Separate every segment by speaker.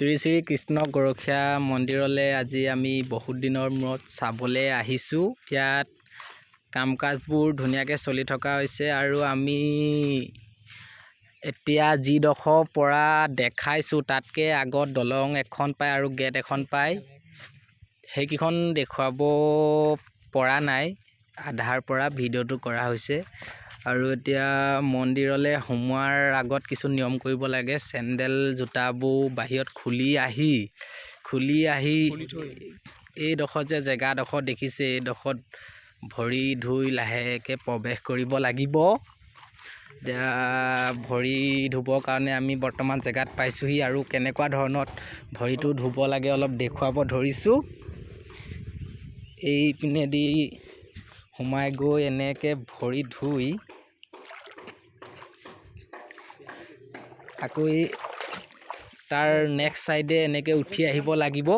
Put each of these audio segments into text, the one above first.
Speaker 1: শ্ৰী শ্ৰী কৃষ্ণ গৰখীয়া মন্দিৰলৈ আজি আমি বহুত দিনৰ মূৰত চাবলৈ আহিছোঁ। ইয়াত কাম কাজবোৰ ধুনীয়াকৈ চলি থকা হৈছে আৰু আমি এতিয়া যিডোখৰ পৰা দেখাইছোঁ তাতকৈ আগত দলং এখন পায় আৰু গেট এখন পায়, সেইকেইখন দেখুৱাব পৰা নাই, আধাৰ পৰা ভিডিঅ'টো কৰা হৈছে। আৰু এতিয়া মন্দিৰলৈ সোমোৱাৰ আগত কিছু নিয়ম কৰিব লাগে। চেণ্ডেল জোতাবোৰ বাহিৰত খুলি আহি এইডোখৰ যে জেগাডোখৰ দেখিছে, এইডোখৰত ভৰি ধুই লাহেকৈ প্ৰৱেশ কৰিব লাগিব। এতিয়া ভৰি ধুবৰ কাৰণে আমি বৰ্তমান জেগাত পাইছোঁহি আৰু কেনেকুৱা ধৰণত ভৰিটো ধুব লাগে অলপ দেখুৱাব ধৰিছোঁ। এইপিনেদি সোমাই গৈ এনেকৈ ভৰি ধুই আকৌ এই তাৰ নেক্সট চাইডে এনেকৈ উঠি আহিব লাগিব।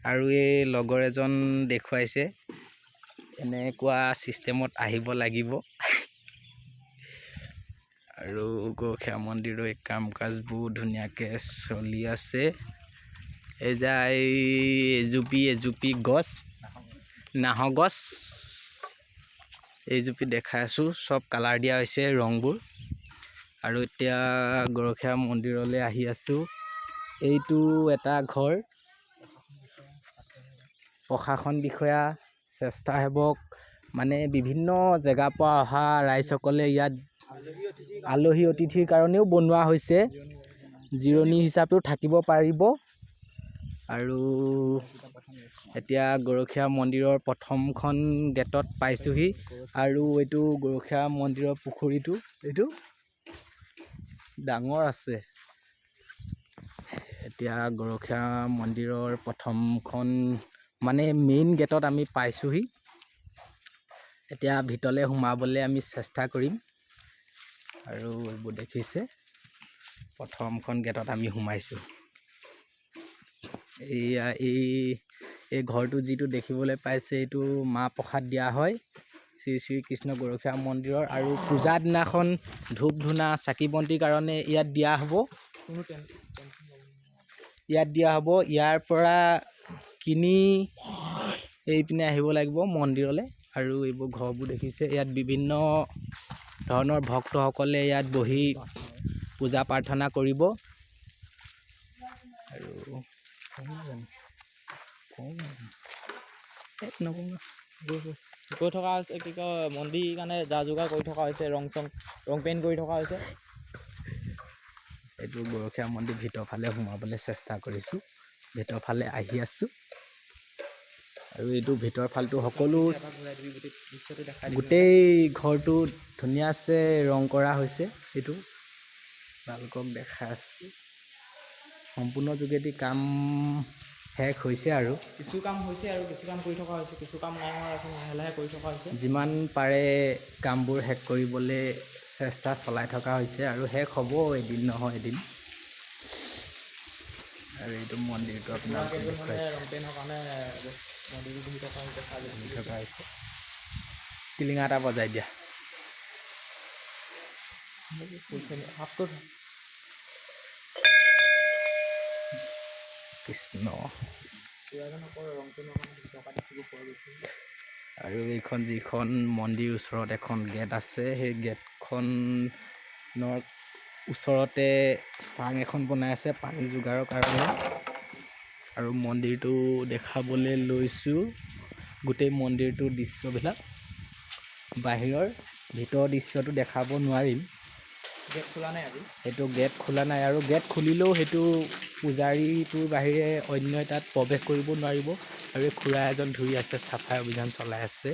Speaker 1: আৰু এই লগৰ এজন দেখুৱাইছে এনেকুৱা ছিষ্টেমত আহিব লাগিব। আৰু গৰখীয়া মন্দিৰৰ এই কাম কাজবোৰ ধুনীয়াকৈ চলি আছে। এই যে এই এজুপি এজুপি গছ, নাহৰ গছ এইজুপি দেখাই আছোঁ, চব কালাৰ দিয়া হৈছে ৰংবোৰ। আৰু এতিয়া গৰখীয়া মন্দিৰলৈ আহি আছোঁ। এইটো এটা ঘৰ, প্ৰশাসন বিষয়া, স্বেচ্ছাসেৱক, মানে বিভিন্ন জেগাৰ পৰা অহা ৰাইজসকলে ইয়াত আলহী অতিথিৰ কাৰণেও বনোৱা হৈছে, জিৰণি হিচাপেও থাকিব পাৰিব। আৰু এতিয়া গৰখীয়া মন্দিৰৰ প্ৰথমখন গেটত পাইছোঁহি। আৰু এইটো গৰখীয়া মন্দিৰৰ পুখুৰীটো, এইটো ডাঙৰ আছে। এতিয়া গৰখীয়া মন্দিৰৰ প্ৰথমখন মানে মেইন গেটত আমি পাইছোঁহি। এতিয়া ভিতৰলৈ সোমাবলৈ আমি চেষ্টা কৰিম। আৰু এইবোৰ দেখিছে, প্ৰথমখন গেটত আমি সোমাইছোঁ। এইয়া এই এই ঘৰটো যিটো দেখিবলৈ পাইছে, এইটো মাহ প্ৰসাদ দিয়া হয় শ্ৰী শ্ৰী কৃষ্ণ গৰখীয়া মন্দিৰৰ। আৰু পূজা দিনাখন ধূপ ধূনা চাকি বন্তিৰ কাৰণে ইয়াত দিয়া হ'ব, ইয়াত দিয়া হ'ব। ইয়াৰ পৰা কিনি এইপিনে আহিব লাগিব মন্দিৰলৈ। আৰু এইবোৰ ঘৰবোৰ দেখিছে, ইয়াত বিভিন্ন ধৰণৰ ভক্তসকলে ইয়াত বহি পূজা প্ৰাৰ্থনা কৰিব। আৰু
Speaker 2: গৈ থকা হৈছে, কি কয়, মন্দিৰ কাৰণে যা যোগাৰ কৰি থকা হৈছে, ৰং চং ৰং পেইণ্ট কৰি থকা হৈছে।
Speaker 1: এইটো গৰখীয়া মন্দিৰ ভিতৰ ফালে সোমাবলৈ চেষ্টা কৰিছোঁ, ভিতৰ ফালে আহি আছোঁ। আৰু এইটো ভিতৰ ফালটো সকলো গোটেই ঘৰটো ধুনীয়াছে ৰং কৰা হৈছে। এইটো আপোনালোকক দেখাই আছোঁ, সম্পূৰ্ণ যোগেদি কাম শেষ হৈছে আৰু
Speaker 2: কিছু কাম হৈছে আৰু কিছু কাম কৰি থকা হৈছে, কিছু কাম নাই হোৱা আছে, লাহে লাহে কৰি থকা হৈছে।
Speaker 1: যিমান পাৰে কামবোৰ শেষ কৰিবলৈ চেষ্টা চলাই থকা হৈছে আৰু শেষ হ'ব এদিন নহয় এদিন। আৰু এইটো মন্দিৰটো আপোনালোকক দেখুৱাইছে,
Speaker 2: ৰং পেইণ্টৰ কাৰণে মন্দিৰটো ধুই থকা দেখা
Speaker 1: ধুই থকা হৈছে। টিলিঙা এটা বজাই দিয়া। কৃষ্ণ। আৰু এইখন যিখন মন্দিৰ ওচৰত এখন গেট আছে, সেই গেটখনৰ ওচৰতে চাং এখন বনাই আছে পানী যোগাৰৰ কাৰণে। আৰু মন্দিৰটো দেখাবলৈ লৈছোঁ, গোটেই মন্দিৰটোৰ দৃশ্যবিলাক, বাহিৰৰ ভিতৰৰ দৃশ্যটো দেখাব নোৱাৰিম।
Speaker 2: গেট খোলা নাই আজি,
Speaker 1: সেইটো গেট খোলা নাই। আৰু গেট খুলিলেও সেইটো পূজাৰীটোৰ বাহিৰে অন্যই তাত প্ৰৱেশ কৰিব নোৱাৰিব। আৰু এই খুৰা এজন ধুই আছে, চাফাই অভিযান চলাই আছে।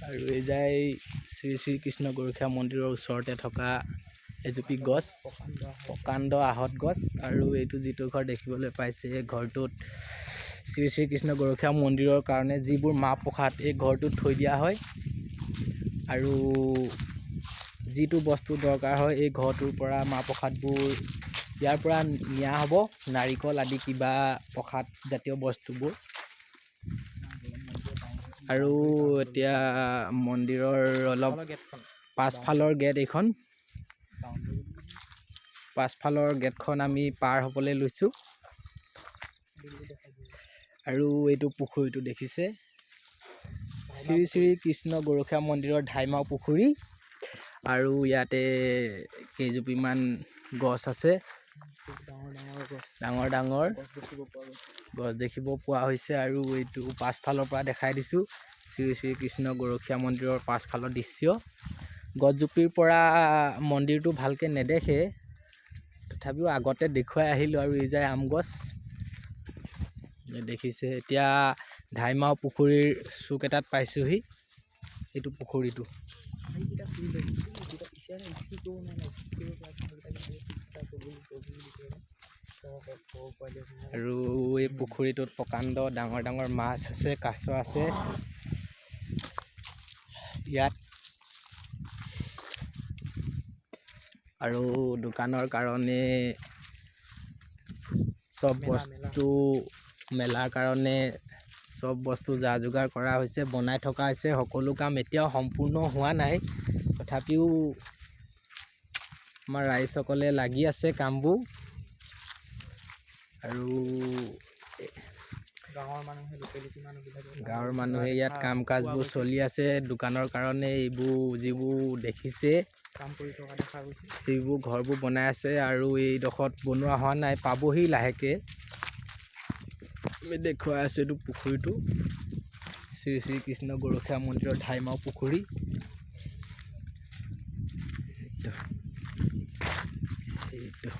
Speaker 1: আৰু এই যায় শ্ৰী শ্ৰী কৃষ্ণ গৰখীয়া মন্দিৰৰ ওচৰতে থকা এজুপি গছ, প্ৰকাণ্ড আহঁত গছ। আৰু এইটো যিটো ঘৰ দেখিবলৈ পাইছে, এই ঘৰটোত শ্ৰী শ্ৰী কৃষ্ণ গৰখীয়া মন্দিৰৰ কাৰণে যিবোৰ মাহ প্ৰসাদ এই ঘৰটোত থৈ দিয়া হয়। আৰু যিটো বস্তু দৰকাৰ হয় এই ঘৰটোৰ পৰা মাহ প্ৰসাদবোৰ ইয়াৰ পৰা নিয়া হ'ব, নাৰিকল আদি কিবা প্ৰসাদ জাতীয় বস্তুবোৰ। আৰু এতিয়া মন্দিৰৰ অলপ
Speaker 2: গেটখন
Speaker 1: পাছফালৰ গেট এইখন, পাছফালৰ গেটখন আমি পাৰ হ'বলৈ লৈছোঁ। আৰু এইটো পুখুৰীটো দেখিছে, শ্ৰী শ্ৰী কৃষ্ণ গৰখীয়া মন্দিৰৰ ধাইমাও পুখুৰী। আৰু ইয়াতে কেইজুপিমান গছ আছে,
Speaker 2: ডাঙৰ ডাঙৰ গছ,
Speaker 1: ডাঙৰ ডাঙৰ
Speaker 2: গছ দেখিব পোৱা গৈছে,
Speaker 1: গছ দেখিব পোৱা হৈছে। আৰু এইটো পাছফালৰ পৰা দেখাই দিছোঁ শ্ৰী শ্ৰী কৃষ্ণ গৰখীয়া মন্দিৰৰ পাছফালৰ দৃশ্য। গছজুপিৰ পৰা মন্দিৰটো ভালকৈ নেদেখে, তথাপিও আগতে দেখুৱাই আহিলোঁ। আৰু এই যায় আম গছ দেখিছে। এতিয়া ধাইমাও পুখুৰীৰ চুক এটাত পাইছোঁহি, এইটো পুখুৰীটো। আৰু এই পুখুৰীটোত প্ৰকাণ্ড ডাঙৰ ডাঙৰ মাছ আছে, কাছ আছে ইয়াত। আৰু দোকানৰ কাৰণে চব বস্তু, মেলাৰ কাৰণে চব বস্তু যা যোগাৰ কৰা হৈছে, বনাই থকা হৈছে। সকলো কাম এতিয়াও সম্পূৰ্ণ হোৱা নাই, তথাপিও আমাৰ ৰাইজসকলে লাগি আছে কামবোৰ। আৰু গাঁৱৰ মানুহে ইয়াত কাম কাজবোৰ চলি আছে। দোকানৰ কাৰণে এইবোৰ যিবোৰ দেখিছে
Speaker 2: কাম কৰি থকা দেখা গৈছে,
Speaker 1: সেইবোৰ ঘৰবোৰ বনাই আছে। আৰু এইডোখৰত বনোৱা হোৱা নাই, পাবহি লাহেকৈ। আমি দেখুৱাই আছোঁ এইটো পুখুৰীটো, শ্ৰী শ্ৰী কৃষ্ণ গৰখীয়া মন্দিৰৰ ধাইমাও পুখুৰী। এইটো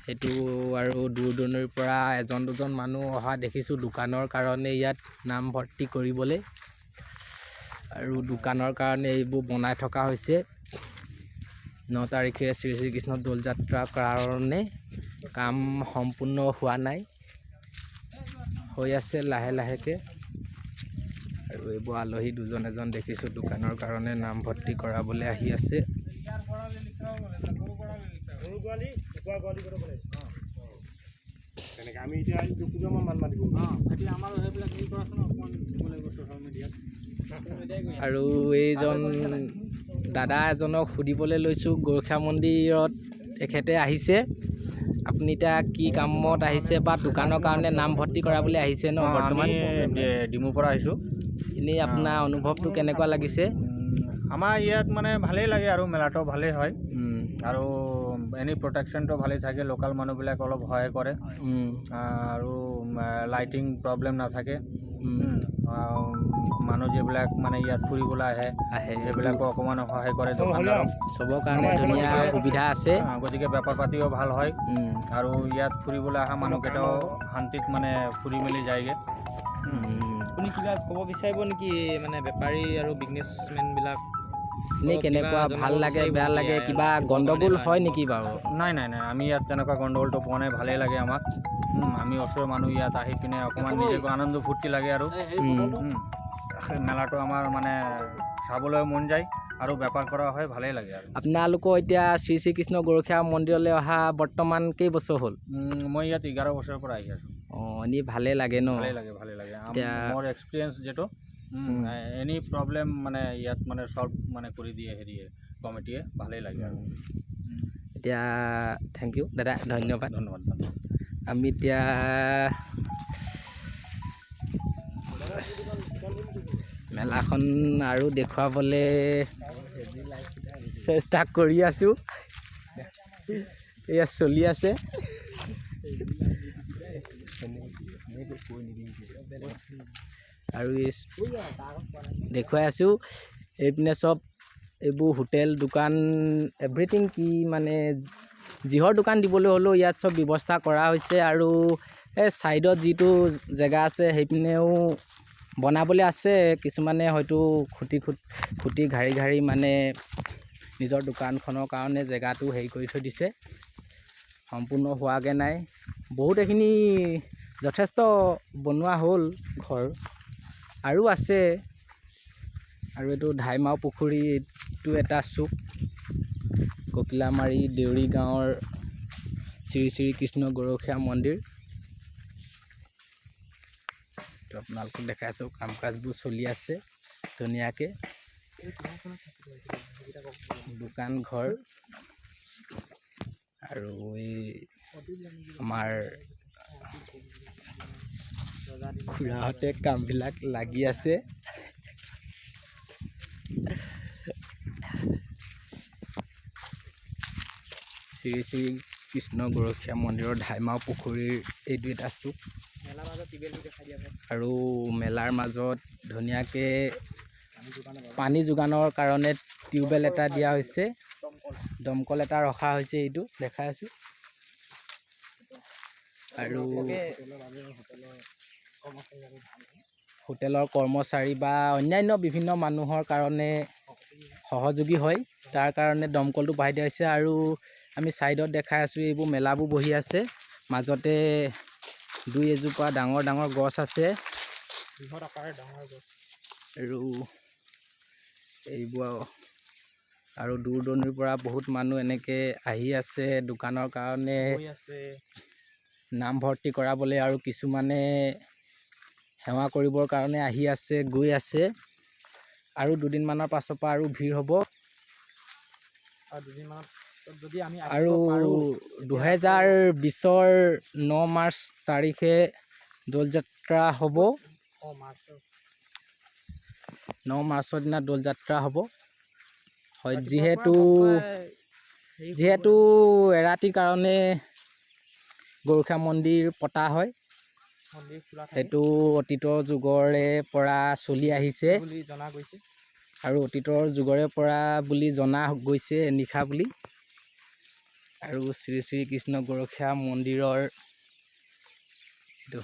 Speaker 1: সেইটো। আৰু দূৰ দূৰণিৰ পৰা এজন দুজন মানুহ অহা দেখিছোঁ দোকানৰ কাৰণে ইয়াত নামভৰ্তি কৰিবলৈ। আৰু দোকানৰ কাৰণে এইবোৰ বনাই থকা হৈছে। 9 তাৰিখে শ্ৰী শ্ৰী কৃষ্ণ দৌল যাত্ৰাৰ কাৰণে কাম সম্পূৰ্ণ হোৱা নাই, হৈ আছে লাহে লাহেকৈ। আৰু এইবোৰ আলহী দুজন এজন দেখিছোঁ দোকানৰ কাৰণে নামভৰ্তি কৰাবলৈ আহি আছে। আৰু এইজন দাদা এজনক সুধিবলৈ লৈছোঁ, গৰখীয়া মন্দিৰত তেখেতে আহিছে। আপুনি এতিয়া কি কামত আহিছে বা দোকানৰ কাৰণে নামভৰ্তি কৰাবলৈ আহিছে ন? বৰ্তমান
Speaker 3: ডিমুৰ পৰা আহিছোঁ।
Speaker 1: এনেই আপোনাৰ অনুভৱটো কেনেকুৱা লাগিছে?
Speaker 3: আমাৰ ইয়াত মানে ভালেই লাগে আৰু মেলাটো ভালেই হয় আৰু এনেই প্ৰটেকশ্যনটো ভালেই থাকে, লোকেল মানুহবিলাক অলপ সহায় কৰে আৰু লাইটিং প্ৰব্লেম নাথাকে। মানুহ যিবিলাক মানে ইয়াত ফুৰিবলৈ আহে সেইবিলাকো অকণমান সহায় কৰে দোকানদাৰক,
Speaker 1: চবৰ কাৰণে ধুনীয়া সুবিধা আছে,
Speaker 3: গতিকে বেপাৰ পাতিও ভাল হয়। আৰু ইয়াত ফুৰিবলৈ অহা মানুহকেইটাও শান্তিত মানে ফুৰি মেলি যায়গৈ।
Speaker 2: আপুনি কিবা ক'ব বিচাৰিব নেকি মানে বেপাৰী আৰু বিজনেছমেনবিলাক?
Speaker 1: এনেই কেনেকুৱা ভাল লাগে বেয়া লাগে, কিবা গণ্ডগোল হয় নেকি বাৰু?
Speaker 3: নাই নাই নাই, আমি ইয়াত তেনেকুৱা গণ্ডগোলটো পোৱা নাই, ভালেই লাগে আমাক। আমি ওচৰৰ মানুহ ইয়াত আহি পিনে অকণমান নিজকে আনন্দ ফূৰ্তি লাগে আৰু মেলাটো আমাৰ মানে চাবলৈ মন যায় আৰু বেপাৰ কৰা হয়, ভালেই লাগে। আৰু
Speaker 1: আপোনালোকৰ এতিয়া শ্ৰী শ্ৰীকৃষ্ণ গৰখীয়া মন্দিৰলৈ অহা বৰ্তমান কেইবছৰ হ'ল?
Speaker 3: মই ইয়াত 11 বছৰৰ পৰা আহি আছোঁ।
Speaker 1: অঁ, এনেই ভালেই লাগে ন?
Speaker 3: ভালেই লাগে, ভালেই লাগে। মোৰ এক্সপিৰিয়েঞ্চ যিটো, এনি প্ৰব্লেম মানে ইয়াত মানে চল্ভ মানে কৰি দিয়ে হেৰিয়ে কমিটিয়ে, ভালেই লাগে আৰু।
Speaker 1: এতিয়া thank U দাদা, ধন্যবাদ।
Speaker 3: ধন্যবাদ ধন্যবাদ।
Speaker 1: আমি এতিয়া মেলাখন আৰু দেখুৱাবলৈ চেষ্টা কৰি আছোঁ, এয়া চলি আছে। আৰু এই দেখুৱাই আছোঁ এইপিনে চব এইবোৰ হোটেল দোকান এভৰিথিং, কি মানে যিহৰ দোকান দিবলৈ হ'লেও ইয়াত চব ব্যৱস্থা কৰা হৈছে। আৰু এই ছাইডত যিটো জেগা আছে সেইপিনেও বনাবলৈ আছে, কিছুমানে হয়তো খুটি খুটি ঘাৰি ঘাৰি মানে নিজৰ দোকানখনৰ কাৰণে জেগাটো হেৰি কৰি থৈ দিছে, সম্পূৰ্ণ হোৱাগৈ নাই। বহুত এইখিনি যথেষ্ট বনোৱা হ'ল ঘৰ আৰু আছে। আৰু এইটো ধাইমাও পুখুৰীটো এটা চুক, ককিলামাৰী দেউৰী গাঁৱৰ শ্ৰী শ্ৰী কৃষ্ণ গৰখীয়া মন্দিৰ। এইটো আপোনালোকক দেখাই আছোঁ, কাম কাজবোৰ চলি আছে ধুনীয়াকৈ। দোকান ঘৰ আৰু এই আমাৰ খুৰাহঁতে কামবিলাক লাগি আছে। শ্ৰী শ্ৰী কৃষ্ণ গৰখীয়া মন্দিৰৰ ধাইমাও পুখুৰীৰ এইটো এটা চুক। আৰু মেলাৰ মাজত ধুনীয়াকৈ পানী যোগানৰ কাৰণে টিউবৱেল এটা দিয়া হৈছে, দমকল এটা ৰখা হৈছে, এইটো দেখাই আছোঁ। আৰু হোটেলৰ কৰ্মচাৰী বা অন্যান্য বিভিন্ন মানুহৰ কাৰণে সহযোগী হয়, তাৰ কাৰণে দমকলটো বহাই দিয়া হৈছে। আৰু আমি ছাইডত দেখাই আছোঁ এইবোৰ মেলাবোৰ বহি আছে, মাজতে দুই এজোপা ডাঙৰ ডাঙৰ গছ আছে আৰু এইবোৰ। আৰু দূৰ দূৰণিৰ পৰা বহুত মানুহ এনেকৈ আহি আছে দোকানৰ কাৰণে নামভৰ্তি কৰাবলৈ, আৰু কিছুমানে সেৱা কৰিবৰ কাৰণে আহি আছে, গৈ আছে। আৰু দুদিনমানৰ পাছৰ পৰা আৰু ভিৰ হ'ব। আৰু 2020ৰ 9 মাৰ্চ তাৰিখে দৌলযাত্ৰা হ'ব। 9 মাৰ্চৰ দিনা দৌলযাত্ৰা হ'ব। হয়, যিহেতু যিহেতু এৰাতিৰ কাৰণে গৰখীয়া মন্দিৰ পতা হয়, সেইটো অতীতৰ যুগৰে পৰা চলি আহিছে আৰু অতীতৰ যুগৰে পৰা বুলি জনা গৈছে নিশা বুলি। আৰু শ্ৰী শ্ৰী কৃষ্ণ গৰখীয়া মন্দিৰৰ এইটো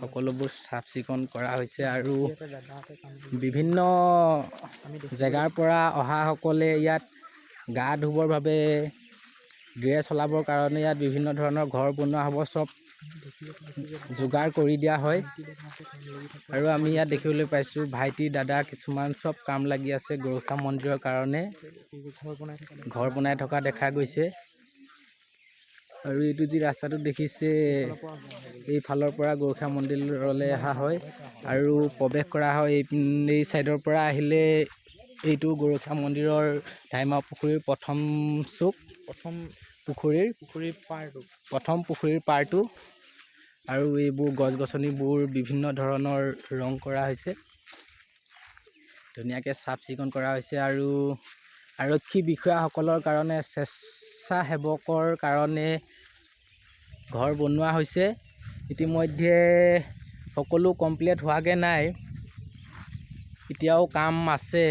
Speaker 1: সকলোবোৰ চাফ চিকুণ কৰা হৈছে। আৰু বিভিন্ন জেগাৰ পৰা অহাসকলে ইয়াত গা ধুবৰ বাবে, ড্ৰেছ সলাবৰ কাৰণে ইয়াত বিভিন্ন ধৰণৰ ঘৰ বনোৱা হ'ব, চব যোগাৰ কৰি দিয়া হয়। আৰু আমি ইয়াত দেখিবলৈ পাইছোঁ ভাইটি দাদা কিছুমান চব কাম লাগি আছে গৰখীয়া মন্দিৰৰ কাৰণে, ঘৰ বনাই থকা দেখা গৈছে। আৰু এইটো যি ৰাস্তাটো দেখিছে, এইফালৰ পৰা গৰখীয়া মন্দিৰলৈ অহা হয় আৰু প্ৰৱেশ কৰা হয় এই ছাইডৰ পৰা আহিলে। এইটো গৰখীয়া মন্দিৰৰ ধাইমা পুখুৰীৰ প্ৰথম চুক, প্ৰথম পুখুৰীৰ প্ৰথম পুখুৰীৰ পাৰটো। আৰু এইবোৰ গছ গছনিবোৰ বিভিন্ন ধৰণৰ ৰং কৰা হৈছে, ধুনীয়াকৈ চাফ চিকুণ কৰা হৈছে। আৰু আৰক্ষী বিষয়াসকলৰ কাৰণে, স্বেচ্ছাসেৱকৰ কাৰণে ঘৰ বনোৱা হৈছে। ইতিমধ্যে সকলো কমপ্লিট হোৱাগৈ নাই, এতিয়াও কাম আছে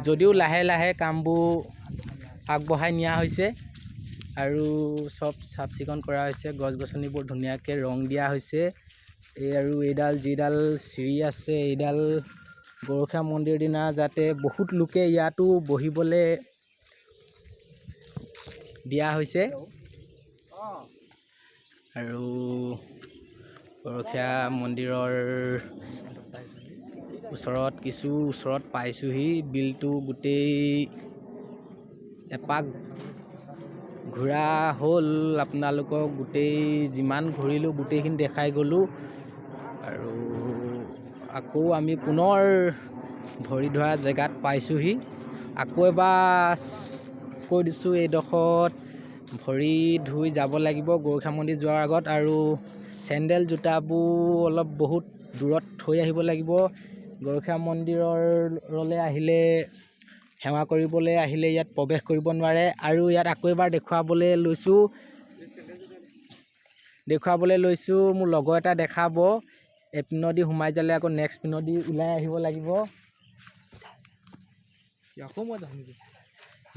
Speaker 1: যদিও লাহে লাহে কামবোৰ আগবঢ়াই নিয়া হৈছে। আৰু চব চাফ চিকুণ কৰা হৈছে, গছ গছনিবোৰ ধুনীয়াকৈ ৰং দিয়া হৈছে। এই আৰু এইডাল যিডাল চিৰি আছে, এইডাল গৰখীয়া মন্দিৰ দিনা যাতে বহুত লোকে ইয়াতো বহিবলৈ দিয়া হৈছে। আৰু গৰখীয়া মন্দিৰৰ ওচৰত কিছু ওচৰত পাইছোঁহি। বিলটো গোটেই এপাক ঘূৰা হ'ল, আপোনালোকক গোটেই যিমান ঘূৰিলোঁ গোটেইখিনি দেখাই গ'লোঁ। আৰু আকৌ আমি পুনৰ ভৰি ধোৱা জেগাত পাইছোঁহি। আকৌ এবাৰ কৈ দিছোঁ, এইডোখৰত ভৰি ধুই যাব লাগিব গৰখীয়া মন্দিৰ যোৱাৰ আগত। আৰু চেণ্ডেল জোতাবোৰ অলপ বহুত দূৰত থৈ আহিব লাগিব। গৰখীয়া মন্দিৰলৈ আহিলে, সেৱা কৰিবলৈ আহিলে ইয়াত প্ৰৱেশ কৰিব নোৱাৰে। আৰু ইয়াত আকৌ এবাৰ দেখুৱাবলৈ লৈছোঁ, মোৰ লগৰ এটা দেখাব। এপিনদি সোমাই যালে আকৌ নেক্সট পিনদি ওলাই আহিব লাগিব।
Speaker 2: আকৌ মই যাম নেকি?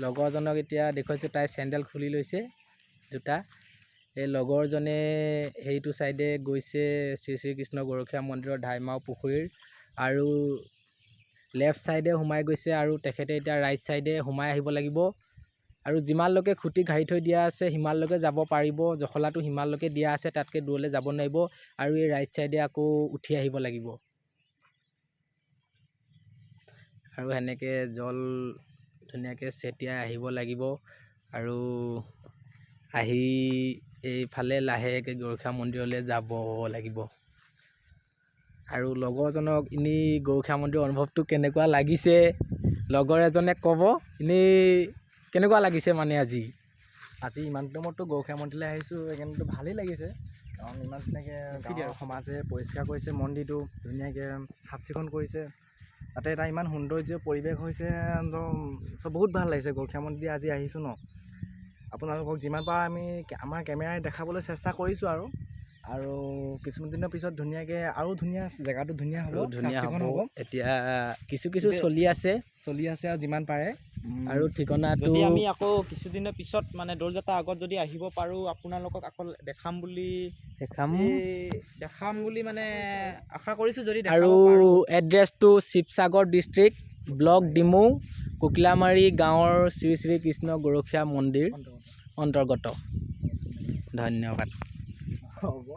Speaker 1: লগৰজনক এতিয়া দেখুৱাইছোঁ, তাই চেণ্ডেল খুলি লৈছে, জোতা। এই লগৰজনে সেইটো ছাইডে গৈছে শ্ৰী শ্ৰী কৃষ্ণ গৰখীয়া মন্দিৰৰ ধাইমাও পুখুৰীৰ, আৰু লেফ্ট ছাইডে সোমাই গৈছে। আৰু তেখেতে এতিয়া ৰাইট ছাইডে সোমাই আহিব লাগিব। আৰু যিমানলৈকে খুঁটি ঘাৰি থৈ দিয়া আছে সিমানলৈকে যাব পাৰিব, জখলাটো সিমানলৈকে দিয়া আছে, তাতকৈ দূৰলৈ যাব নোৱাৰিব। আৰু এই ৰাইট ছাইডে আকৌ উঠি আহিব লাগিব। আৰু সেনেকৈ জল ধুনীয়াকৈ ছটিয়াই আহিব লাগিব। আৰু আহি এইফালে লাহেকৈ গৰখীয়া মন্দিৰলৈ যাব লাগিব। আৰু লগৰজনক এনেই গৰখীয়া মন্দিৰৰ অনুভৱটো কেনেকুৱা লাগিছে লগৰ এজনে ক'ব। এনেই কেনেকুৱা লাগিছে মানে আজি?
Speaker 4: আজি ইমান দিনৰ মূৰততো গৰখীয়া মন্দিৰলৈ আহিছোঁ, সেইকাৰণেতো ভালেই লাগিছে। কাৰণ ইমান ধুনীয়াকৈ গাঁৱৰ সমাজে পৰিষ্কাৰ কৰিছে মন্দিৰটো, ধুনীয়াকৈ চাফ চিকুণ কৰিছে। তাতে এটা ইমান সৌন্দৰ্য পৰিৱেশ হৈছে, একদম চব বহুত ভাল লাগিছে। গৰখীয়া মন্দিৰ আজি আহিছোঁ ন, আপোনালোকক যিমান পাৰোঁ আমি আমাৰ কেমেৰাই দেখাবলৈ চেষ্টা কৰিছোঁ। আৰু আৰু কিছুমান দিনৰ পিছত ধুনীয়াকৈ আৰু ধুনীয়া জেগাটো ধুনীয়া হ'ব,
Speaker 1: আৰু ধুনীয়া
Speaker 4: চাফ চিকুণ
Speaker 1: হ'ব।
Speaker 4: হ'ব।
Speaker 1: এতিয়া কিছু কিছু চলি আছে।
Speaker 4: চলি আছে আৰু যিমান পাৰে।
Speaker 1: আৰু ঠিকনাটো
Speaker 2: যদি আমি আকৌ কিছুদিনৰ পিছত, মানে দৌল যাত্ৰাৰ আগত যদি আহিব পাৰোঁ, আপোনালোকক আকৌ দেখাম বুলি
Speaker 1: দেখাম।
Speaker 2: এই দেখাম বুলি মানে আশা কৰিছোঁ, যদি
Speaker 1: আৰু
Speaker 2: দেখাব পাৰোঁ।
Speaker 1: এড্ৰেছটো শিৱসাগৰ ডিষ্ট্ৰিক্ট, ব্লক ডিমৌ, কোকিলামাৰী গাঁৱৰ শ্ৰী শ্ৰী কৃষ্ণ গৰখীয়া মন্দিৰ অন্তৰ্গত। ধন্যবাদ।
Speaker 4: হ'ব।